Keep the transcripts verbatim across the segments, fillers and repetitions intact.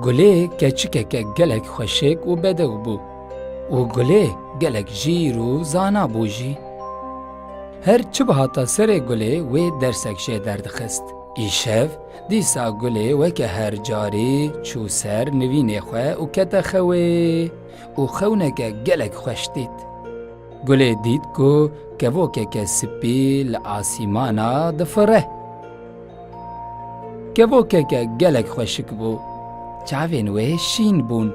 Gulê keçikeke gelek xweşik û bedew bû û gulê gelek jîr û zana bû jî. Her çi bihata serê gulê wê dersek jê derdixist. Îşev dîsa gulê weke her carî çû ser nivînê xwe û kete xewê û xewneke gelek xweş dît. Gulê dît ku kevokeke spî li asîmana difire. Kevokeke gelek xweşik bû. Çavên wê şîn bûn.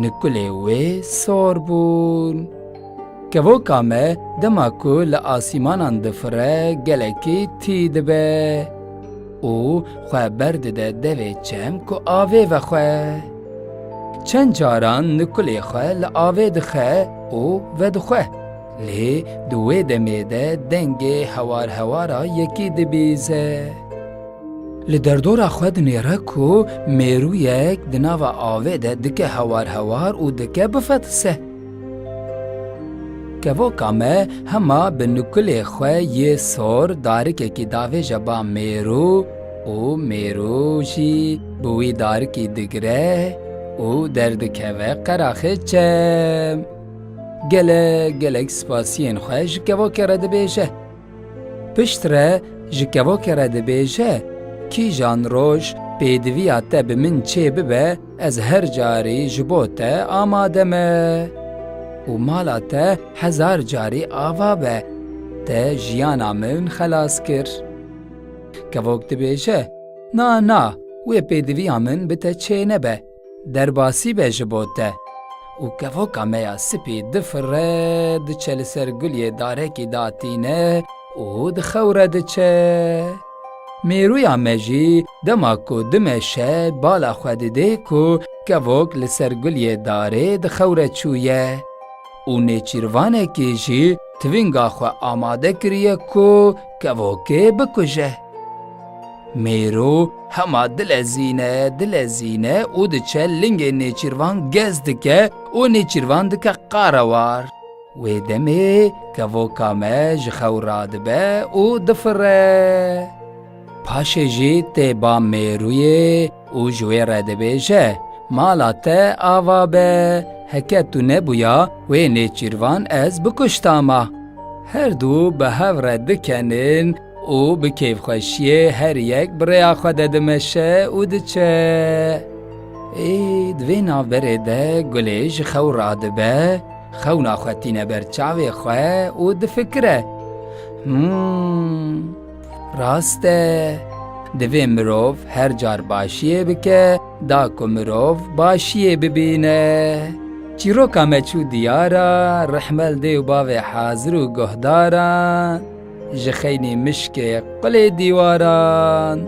Nikulê wê sor bûn. Kevoka me dema ku li asîmanan difire gelekî tî dibe û xwe berdide devê çem ku avê vexwe. Çend caran nikulê xwe li avê dixe û vedixwe. Lê di wê demê de dengê hewar hewara yekî dibîze. Li derdora xwe dinêre ku mêrûyek di nava avê de dike hewar hewar û dike bifetise. Kevoka me hema bi nikulê xwe yê sor darikekî davêje ba mêrû û mêrû jî bi wî darikî digire û derdikeve qeraxê çem. Gelek gelek spasiyên xwe ji kevokê re dibêje. Piştre ji kevokê re dibêje, kîjan roj pêdiviya te bi min çê bibe, ez her carî ji bo te amade me. Û mala te hezar carî ava be, te jiyana min xelas kir. Kevok dibêje, na na, wê pêdiviya min bi te çê nebe. Derbasî be ji bo te. Û kevoka me ya spî difire, diçe li ser guliyê darekî datîne û di xew re diçe. Mêrûya me jî dema ku dimeşe bala xwe didê ku kevok li ser guliyê darê di xew re çûye. Û nêçîrvanekî jî tivînga xwe amade kiriye ku kevokê bikuje. Mêro hema dilezîne, dilezîne û diçe lingê nêçîrvan gez dike û nêçîrvan dike qarewar. Wê demê kevoka me ji xew radibe û difire. Paşê jî tê ba mêrûyê û ji wê re dibêje, mala te ava be, heke tu nebûya, wê nêçîrvan ez bikuştama. Her du bi hev re dikenin û bi kêfxweşiyê her yek bi rêya xwe de dimeşe û diçe. Ê, di vê navberê de Gulê ji xew radibe, xewna xwe tîne ber çavê xwe û difikire. Hmm, rast e, divê mirov her car başiyê bike, da ku mirov başiyê bibîne. Çîroka me çû diyara, rehme li dê û bavê hazir û guhdaran, ji xeynî mişkê qulê dîwaran.